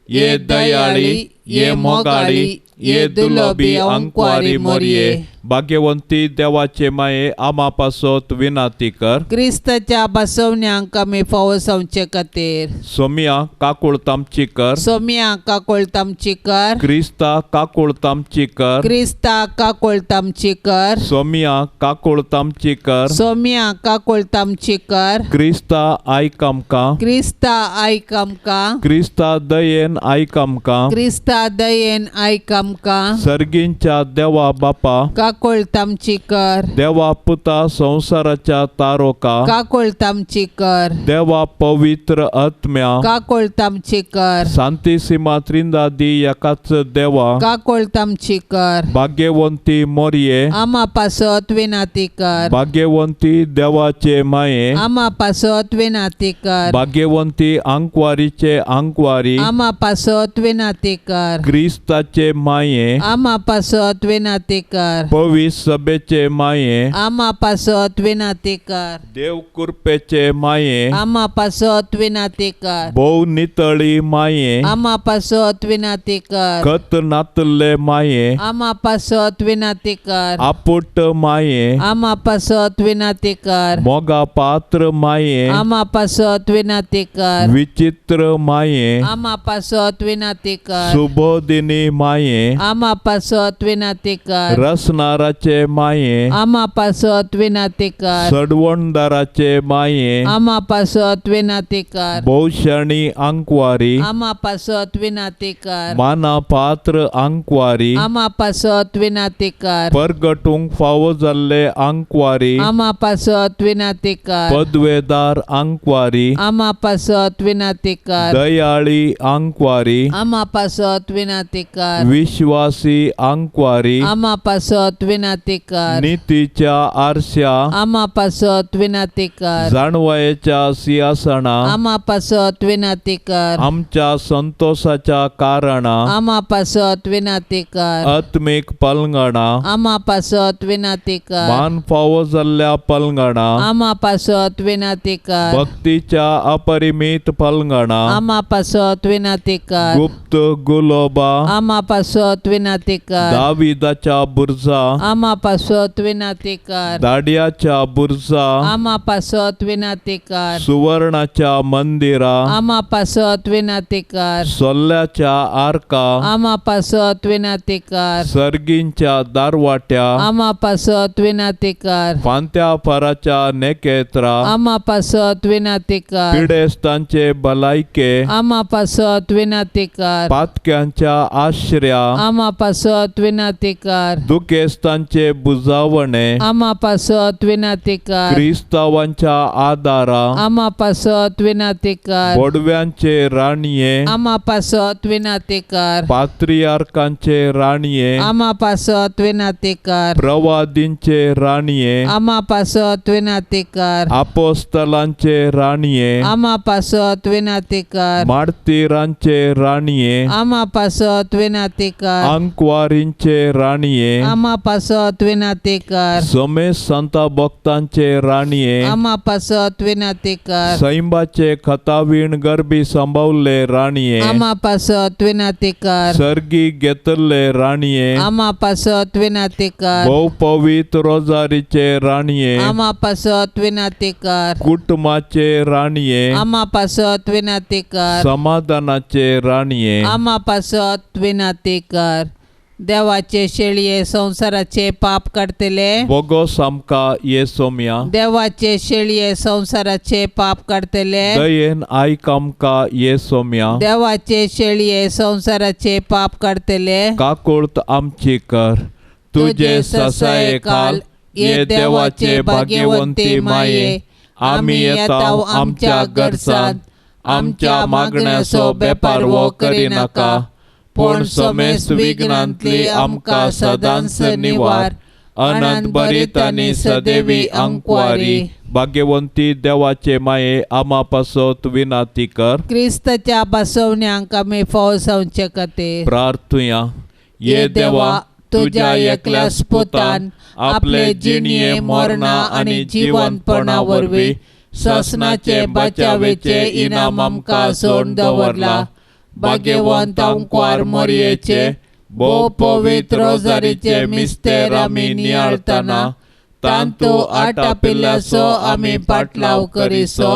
ये दयाळी ये मोगाळी ये दुलोबी अंकवारी मोरये भाग्यवंती देवाचे माये आमा पासत विनाती कर. क्रिस्ताच्या बसवण्यांक आमी फावो जावचे खातीर. सोमिया काकुळत आमची कर. सोमिया काकुळत आमची कर. क्रिस्ता काकुळत आमची कर. क्रिस्ता काकुळत आमची कर. सोमिया काकुळत आमची कर. सोमिया काकुळत आमची कर. क्रिस्ता आयक आमकां. क्रिस्ता आयक आमकां. क्रिस्ता दयेन आयक आमकां. क्रिस्ता दयेन आयक आमकां. सर्गींच्या देवा बापा काकुळत आमची कर. देवा पुता संवसाराच्या तारोका काकुळत आमची कर. देवा पवित्र आत्म्या काकुळत आमची कर. सांतिसिमा त्रिंदादी एकाच देवा काकुळत आमची कर. भाग्यवंती मोरये आमा पासत विनाती कर. भाग्यवंती देवाचे माये आमा पासत विनाती कर. भाग्यवंती आंकवारीचे आंकवारी आमा पासत विनाती कर. क्रिस्ताचे माये आमा पासत विनाती कर. पवित्र सभेचे माये आमा पासत विनाती कर. देव कृपेचे माये आमा पासत विनाती कर. भोव नितळी माये आमा पासत विनाती कर. खत नातल्ले माये आमा पासत विनाती कर. आपुट माये आमा पासत विनाती कर. मोगा पात्र माये आमा पासत विनाती कर. विचित्र माये आमा पासत विनाती कर. सुबोधिनी माये आमा पासत विनाती कर. रसनाराचे माये आमा पासत विनाती कर. सडवणदाराचे माये आमा पासत विनाती कर. भोवशाणी आंकवारी आमा पासत विनाती कर. माना पात्र आंकवारी आमा पासत विनाती कर. परगटूंक फावो जाल्ले आंकवारी आमा पासत विनाती कर. पदवेदार आंकवारी आमा पासत विनाती कर. दयाळी आंकवारी आमा पासत विनाती कर. विश्वासी आंकवारी आमा पासत पासत विनाती कर. नितीच्या आरश्या आमा पासत विनाती कर. जाणवायेच्या सिंहासना आमा पासत विनाती कर. आमच्या संतोषाच्या कारणा आमा पासत विनाती कर. आत्मीक पलंगणा आमा पासत विनाती कर. मान फावो जाल्ल्या पलंगणा आमा पासत विनाती कर. भक्तीच्या अपरिमीत पलंगणा आमा पासत विनाती कर. गुप्त गुलोबा आमा पासत विनाती कर. दाविदाच्या बुर्जा आमा पासत विनाती कर. दाड्याच्या बुर्जा आमा पासत विनाती कर. सुवर्णाच्या मंदिरा आमा पासत विनाती कर. सोल्ल्याच्या आरका आमा पासत विनाती कर. सर्गींच्या दारवाट्या आमा पासत विनाती कर. फांत्या फाराच्या नेकेत्रा आमा पासत विनाती कर. पिडेस्तांचे भलायके आमा पासत विनाती कर. पातक्यांच्या आश्र्या आमा पासत विनाती कर. दुखेस्तांचे बुजावणे आमा पासत विनाती कर. क्रिस्तावांच्या आदारा आमा पासत विनाती कर. बोडव्यांचे राणये आमा पासत विनाती कर. पात्रियार्कांचे राणये आमा पासत विनाती कर. प्रवादींचे राणये आमा पासत विनाती कर. आपोस्तलांचे राणये आमा पासत विनाती कर. मार्तीरांचे राणये आमा पासत विनाती कर. अंकवारींचे राणये आमा पासत विनाती कर. समेस संता भक्तांचे राणये आमा पासत विनाती कर. सैंबाचे खतावीण गरबी सांबावल्ले राणये आमा पासत विनाती कर. सर्गी घेतल्ले राणये आमा पासत विनाती कर. भोव पवित्र रोजारीचे राणये आमा पासत विनाती कर. कुटुंबाचे राणये आमा पासत विनाती कर. समाधानाचे राणये आमा पासत विनाती कर. देवाचे शेळये संवसाराचे पाप काडतले. बोगोस आमकां ये सोम्या. देवाचे शेळये संवसाराचे पाप काडतले. दयेन आयक आमकां ये सोम्या. देवाचे शेळये संवसाराचे पाप काडतले. काकुळत आमची कर. तुजे ससाये खाल ये देवाचे भाग्यवंती माये आमी येता आमच्या गरजांत आमच्या मागण्याचो बेपारवो करिनाका पूण समेस्त विघ्नांतली आमकां सदांच निवार. अनंत बरीत आनी सदैवी अंकवारी भाग्यवंती देवाचे माये आमा पासत विनाती कर. क्रिस्ताच्या बसवण्यांक आमी फाव जावचे खातीर प्रार्थुया. ये देवा तुज्या एकल्याच पुतान आपले जिणये मरणा आनी जिवंतपणा वरवीं ससनाचे बचावेचे इनाम आमकां सोडून दवरला. भाग्यवंत अंकवार मोरयेचे भोव पवित्र रोजारीचे मिस्तेर आमी नियाळतना तांतू आटापिल्ल्याचो आमी पाटलाव करिसो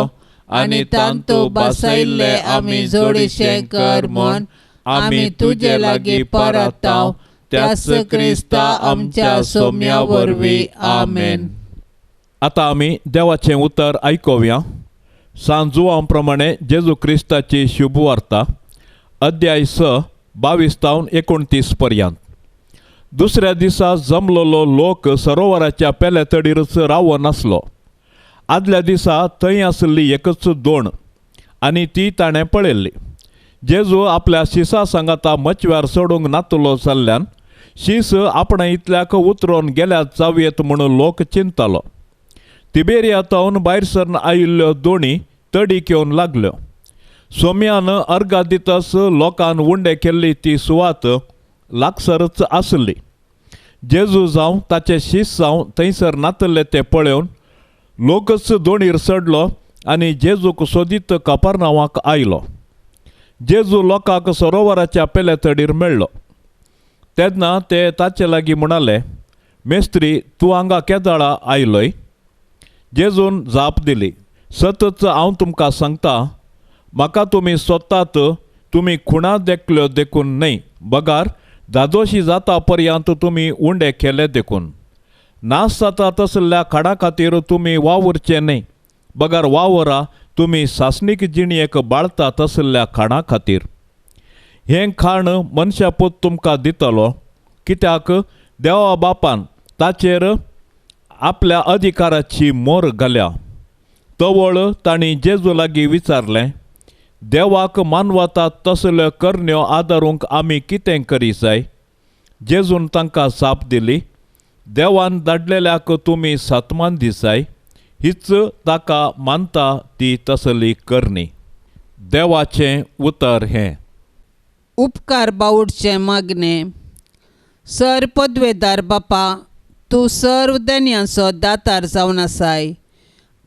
आनी तांतू बसयल्ले आमी जोडीशें कर म्हूण आमी तुजे लागीं परताव त्याच क्रिस्ता आमच्या सोम्या वरवीं. आमेन. आतां आमी देवाचें उतर आयकुया. सांत जुवां प्रमाणे जेजू क्रिस्ताची शुभवार्ता अध्याय 6 22 तावन 29 पर्यंत. दुसऱ्या दिसा जमलेलो लोक सरोवराच्या पेल्या तडीरच रावन नासलो. आदल्या दिसा थंय आसली एकच दोण आनी ती ताणें पळयल्ली. जेजू आपल्या शिसा सांगाता मचव्यार चडूंक नातलो जाल्ल्यान शीस आपणा इतल्याक उतरोन गेल्यार जावयेत म्हणून लोक चिंततालो. तिबेरिया तावन भायर सरन आयिल्ल्यो दोणी तडीक येवन लागल्यो. सोम्यान अर्गा दितस लोकान उंडे केल्ली ती सुवात लागसरच आसली. जेजू जावं ताचे शीस जावं थंयसर नातल्ले ते पळोवन लोकच दोणीर चडलो आनी जेजूक सोदीत कपर्नावाक आयलो. जेजू लोकांक सरोवराच्या पेल्या तडीर मेळ्ळो. तेन्ना ते ताचे लागीं म्हणाले, मेस्त्री तूं हांगा केदाळा आयलोय? जेजून जाप दिली, सतच हांव तुमकां सांगता, म्हाका तुमी सोदतात तुमी खुणा देखल्यो देखून न्हय, बगार दादोशी जाता पर्यंत तुमी उंडे केले देखून. नाश जाता तसल्या खाडा खातीर तुमी वावुरचे न्हय, बगार वावरा तुमी सासणीक जिणयेक बाळता तसल्या खाणा खातीर. हें खाण मनशापूत तुमकां दितलो, कित्याक देवा बापान ताचेर आपल्या अधिकाराची मोर घाल्या. तवळ तांणी जेजू लागीं विचारलें, देवाक मानवता तसल्यो करण्यो आदारूंक आमी कितें करी जाय? जेजून तांकां जाप दिली, देवान धाडलेल्याक तुमी सतमान दिसाय, हीच ताका मानता ती तसली करणी. देवाचें उतर हें. उपकार बावडचें मागणें. सर पदवेदार बापा, तूं सर्व देण्यांचो दातार जावन आसाय.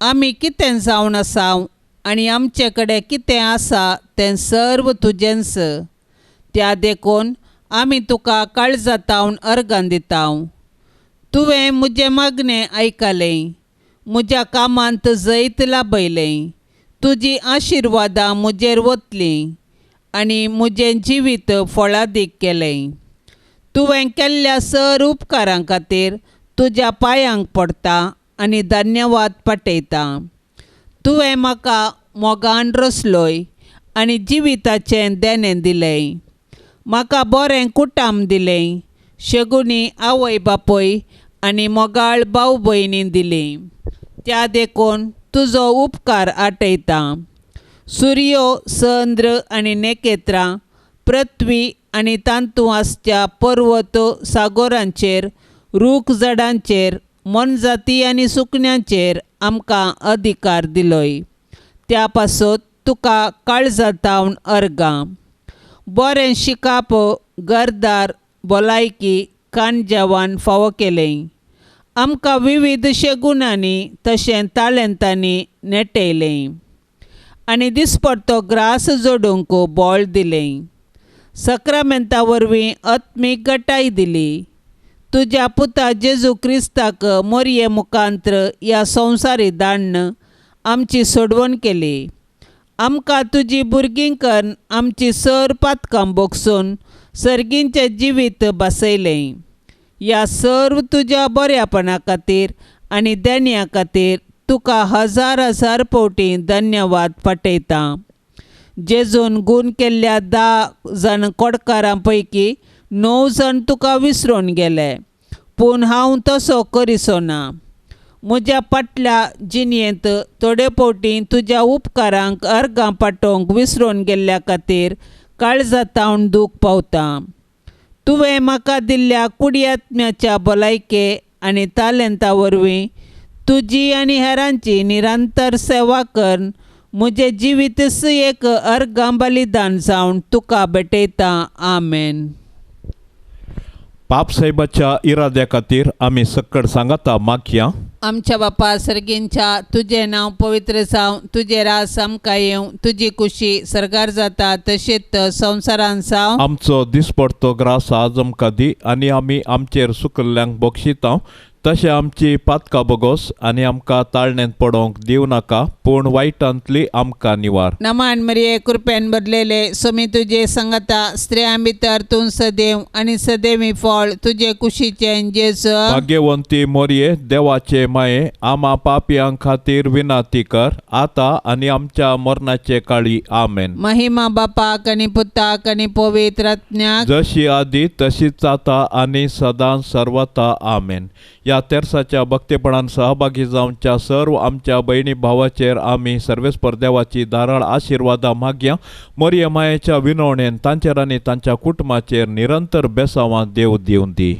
आमी कितें जावन आसा आनी आमचे कडेन कितें आसा तें सर्व तुजेंच. त्या देखून आमी तुका काळजातावन अर्गां दिता. तुवें म्हजें मागणें आयकलें, म्हज्या कामांत जैत लाभयलें. तुजी आशिर्वादां म्हजेर वतलीं आनी म्हजें जिवीत फळादीक केलें. तुवें केल्ल्या सर उपकारां खातीर तुज्या पांयांक पडटा आनी धन्यवाद पाठयता. तुवें म्हाका मोगान रसलोय आनी जिविताचें देणें दिलें. म्हाका बरें कुटाम दिलें, शेगुणी आवय बापूय आनी मोगाळ भाव भयणी दिली. त्या देखून तुजो उपकार आठयता. सुर्यो, चंद्र आनी नखेत्रां, पृथ्वी आनी तांतू आसच्या पर्वत सागोरांचेर, रूख झाडांचेर, मोनजाती आनी सुकण्यांचेर आमकां अधिकार दिलोय. त्या पासत तुका काळजातावन अर्गां. बरें शिकाप, घरदार, भलायकी, खाण जेवण फावो केलें. आमकां विविध शेगुणांनी तशें तालेंतांनी नेटयलें आनी दिसपडतो ग्रास जोडूंक बळ दिलें. सक्रामेंता वरवीं आत्मीक गटाय दिली. तुज्या पुता जेजू क्रिस्ताक मोरये मुखांत्र ह्या संवसारी धाडून आमची सोडवण केली. आमकां तुजी भुरगीं करून आमची सर पातकां भोगसून सर्गींचें जिवीत बसयलें. ह्या सर्व तुज्या बऱ्यापणा खातीर आनी देण्या खातीर तुका हजार हजार पवटी धन्यवाद पाठयता. जेजून गूण केल्ल्या 10 जाण कोडकारां पैकी 9 जाण तुका विसरून गेले, पूण हांव तसो करिसो ना. म्हज्या फाटल्या जिणेंत थोडे फावटी तुज्या उपकारांक अर्गां पाठोवंक विसरून गेल्ल्या खातीर काळजातावन दूख पावता. तुवें म्हाका दिल्ल्या कुडयात्म्याच्या भलायके आनी तालेंता वरवीं तुजी आनी हेरांची निरंतर सेवा करून म्हजें जिवीतच एक अर्गां बलिदान जावन तुका भेटयता. आमेन. पाप साहेबाच्या इराद्या खातीर आमी सक्कड सांगाता मागया. आमच्या बापा सर्गींच्या, तुजें नांव पवित्र जावं, तुजें राज आमकां येवं, तुजी कुशी सर्गार जाता तशेंच संवसारान जावं. आमचो दिसपडतो ग्रास आज आमकां दी आनी आमी आमचेर सुकल्ल्यांक बक्षिता तशें आमची पातकां बोगोस आनी आमकां ताळण्यांत पडोवंक दिवं नाका, पूण वायटांतली आमकां निवार. नमान मरिये, कृपेन भरलेले, स्वामी तुजे संगता, स्त्रियां भितर तूं सदैव आनी सदैवी फळ तुजे कुशीचें जेजू. भाग्यवंती मोरये, देवाचे माये, आमा पापयां खातीर विनाती कर आतां आनी आमच्या मरणाचे काळी. आमेन. महिमा बापाक आनी पुताक आनी पवित्र आत्म्याक, जशी आदी तशीच आतां आनी सदां सर्वता. आमेन. ह्या तेर्साच्या भक्तेपणान सहभागी जावच्या सर्व आमच्या भयणी भावाचेर आमी सर्वेस्पर देवाची धाराळ आशिर्वादां मागया. मोरये मायेच्या विनवणेन तांचेर आनी तांच्या कुटुंबाचेर निरंतर बेसावां देव दिवन दी.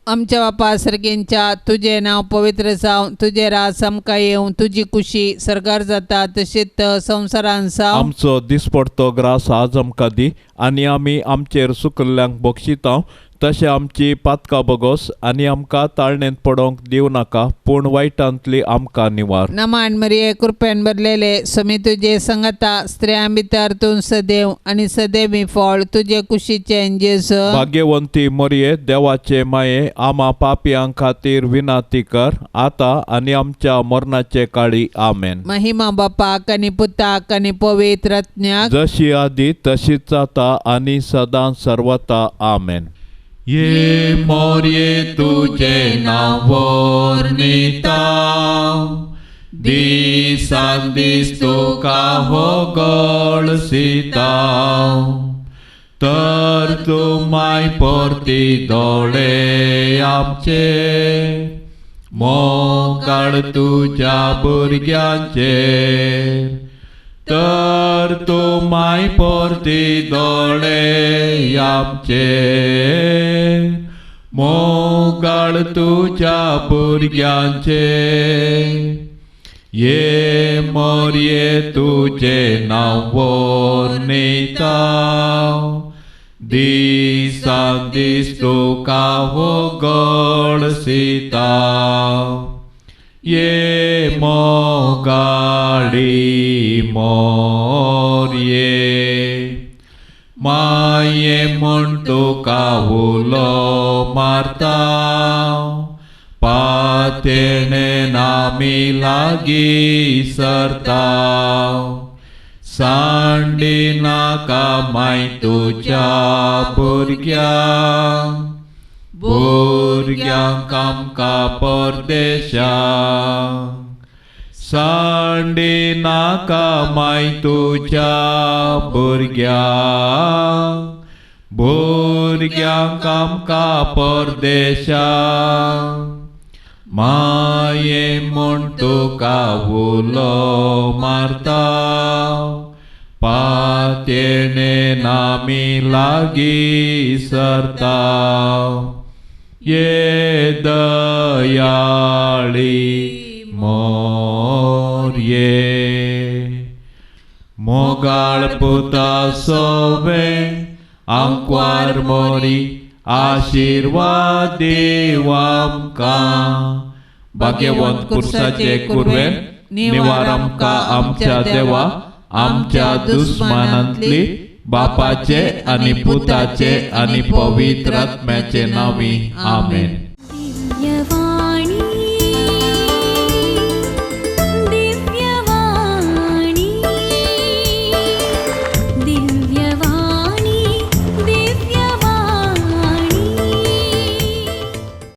आमच्या बापा सर्गींच्या, तुजें नांव पवित्र जावं, तुजें राज आमकां येवं, तुजी कुशी सर्गार जाता तशीच संवसारान जावं. आमचो दिसपडतो ग्रास आज आमकां दी आनी आमी आमचेर सुकल्ल्यांक बक्षिता तशें आमची पातकां बोगोस आनी आमकां ताळण्यांत पडोवंक दिवं नाका, पूण वायटांतली आमकां निवार. नमान मरिये, कृपेन भरलेले, स्वामी तुजे संगता, स्त्रियां भितर तूं सदैव आनी सदैवी फळ तुजे कुशीचें जेजू. भाग्यवंती मरिये, देवाचे माये, आमा पापयां खातीर विनाती कर आतां आनी आमच्या मरणाचे काळी. आमेन. महिमा बापाक आनी पुताक आनी पवित्र आत्म्याक, जशी आदी तशीच आतां आनी सदां सर्वता. आमेन. ये मोरये तुझे नांव वर्णिता, दिसान दीस तुका होगळसिता, तर तूं माय परती दोळे आमचे, मोगाळ तुज्या भुरग्यांचेर, तर तूं माय परती दोळे आमचे, मोगाळ तुज्या भुरग्यांचे ये मोरये तुजें नांव वर्णिता दिसान दीस तुका वगळसिता ये मोगाळी मोरये माये म्हूण तुका उलो मारता पातेणे नामी लागीं सरता सांडी नाका माय तुज्या भुरग्यांक भुरग्यांक आमकां परदेशाक सांडी नाका माय तुज्या भुरग्यांक भुरग्यांक आमकां परदेशाक माये म्हूण तुका उलो मारता पातेणे नामी लागीं सरता ये दयाळी मोरये मोगाळ पुता सोवे आंकवार मोरी आशिर्वाद देव आमकां भाग्यवंत कुर्साचे कुर्वेन निवार आमकां आमच्या देवा आमच्या दुस्मानांतली बापाचे आनी पुताचे आनी पवित्र आत्म्याचे नांवी आमेन.